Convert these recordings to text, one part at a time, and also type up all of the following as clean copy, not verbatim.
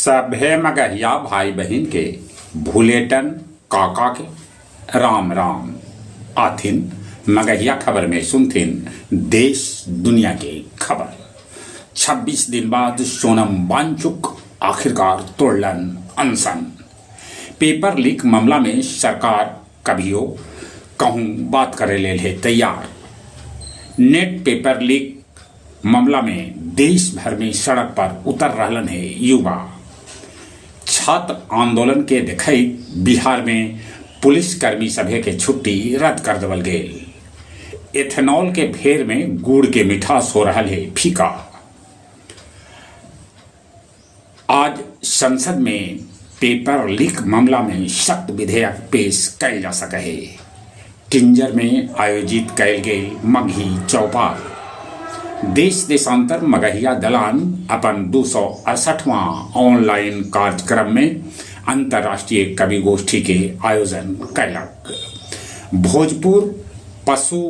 सभे मगहिया भाई बहिन के भुलेटन काका के राम राम। आथिन मगहिया खबर में सुनथिन देश दुनिया के खबर। 26 दिन बाद सोनम वांगचुक आखिरकार तोड़लन अनशन। पेपर लीक मामला में सरकार कभियो कहूँ बात करे लेल हे तैयार। नेट पेपर लीक मामला में देश भर में सड़क पर उतर रहलन हे युवा। छात्र आंदोलन के देखइत बिहार में पुलिसकर्मी सभे के छुट्टी रद्द कर देवल गेल। एथेनॉल के फेर में गुड़ के मिठास हो रहल हे फीका। आज संसद में पेपर लीक मामला में सख्त विधेयक पेश कैल जा सके हे। किंजर में आयोजित कैल गेल मगही चौपाल। देश देशांतर मगहिया दलान अपन 268वां ऑनलाइन कार्यक्रम में अंतर्राष्ट्रीय कवि गोष्ठी के आयोजन कैलक। भोजपुर पशु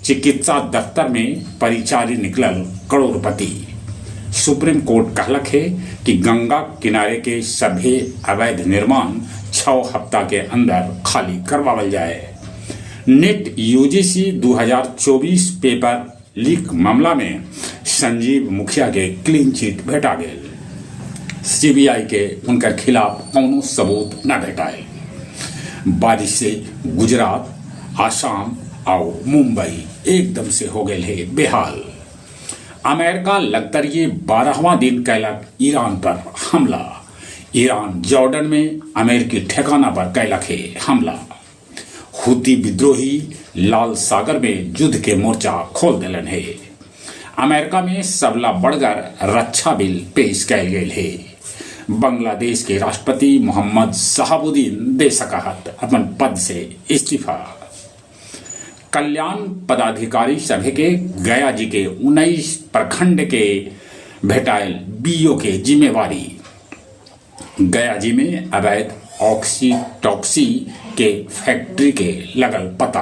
चिकित्सा दफ्तर में परिचारी निकलल करोड़पति। सुप्रीम कोर्ट कहलक हे कि गंगा किनारे के सभे अवैध निर्माण 6 हफ्ता के अंदर खाली करवावल जाए। नेट यूजीसी 2024 पेपर लीक मामला में संजीव मुखिया के क्लीन चिट भेटा गेल। सीबीआई के उनकर खिलाफ कौनो सबूत न भेटायल। बारिश से गुजरात, आसाम और मुंबई एकदम से हो गए हे बेहाल। अमेरिका लगतरिये 12वां दिन कैलक ईरान पर हमला। ईरान जॉर्डन में अमेरिकी ठिकाना पर कैलक हे हमला। हूती विद्रोही लाल सागर में युद्ध के मोर्चा खोल देलन हे। अमेरिका में सबला बड़गर रक्षा बिल पेश कैल गेल हे। बांग्लादेश के राष्ट्रपति मोहम्मद शहाबुद्दीन दे सकहत अपन पद से इस्तीफा। कल्याण पदाधिकारी सभे के गया जी के 19 प्रखंड के भेटायल बीओ के जिम्मेवारी। गया जी में अवैध ऑक्सीटॉक्सी के फैक्ट्री के लगल पता।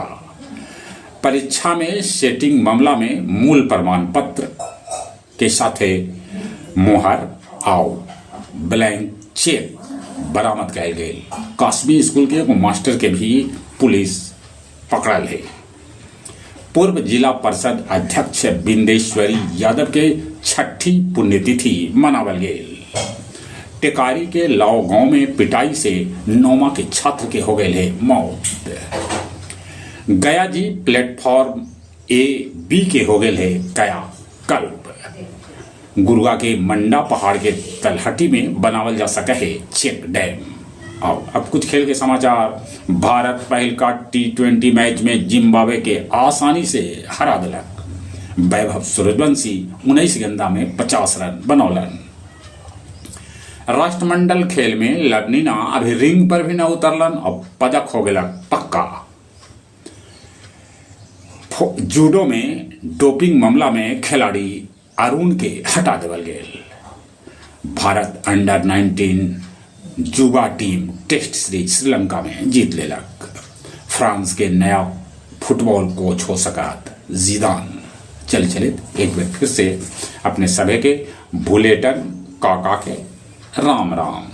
परीक्षा में सेटिंग मामला में मूल प्रमाण पत्र के साथे मोहर आउ ब्लैंक चेक बरामद कैल गेल। काश्मीर स्कूल के एगो मास्टर के भी पुलिस पकड़ल है। पूर्व जिला परिषद अध्यक्ष बिंदेश्वरी यादव के छठी पुण्यतिथि मनावल गेल। टेकारी के लाव गांव में पिटाई से नौमा के छात्र के हो गए है मौत। गया जी प्लेटफॉर्म ए बी के हो गए है कया कल्प। गुरुआ के मंडा पहाड़ के तलहटी में बनावल जा सके है चेक डैम। और अब कुछ खेल के समाचार। भारत पहल का टी20 मैच में जिम्बाब्वे के आसानी से हरा दिलक। वैभव सूर्यवंशी 19 गेंदा में 50 रन बनौलन। राष्ट्रमंडल खेल में लवनीना अभी रिंग पर भी न उतरलन और पदक हो गया पक्का। जूडो में डोपिंग मामला में खिलाड़ी अरुण के हटा देवल गेल। भारत अंडर 19 जुबा टीम टेस्ट सीरीज श्रीलंका में जीत लेलक। फ्रांस के नया फुटबॉल कोच हो सकात जीदान। चल चलित एक बार फिर से अपने सभे के भुलेटन काका के राम राम।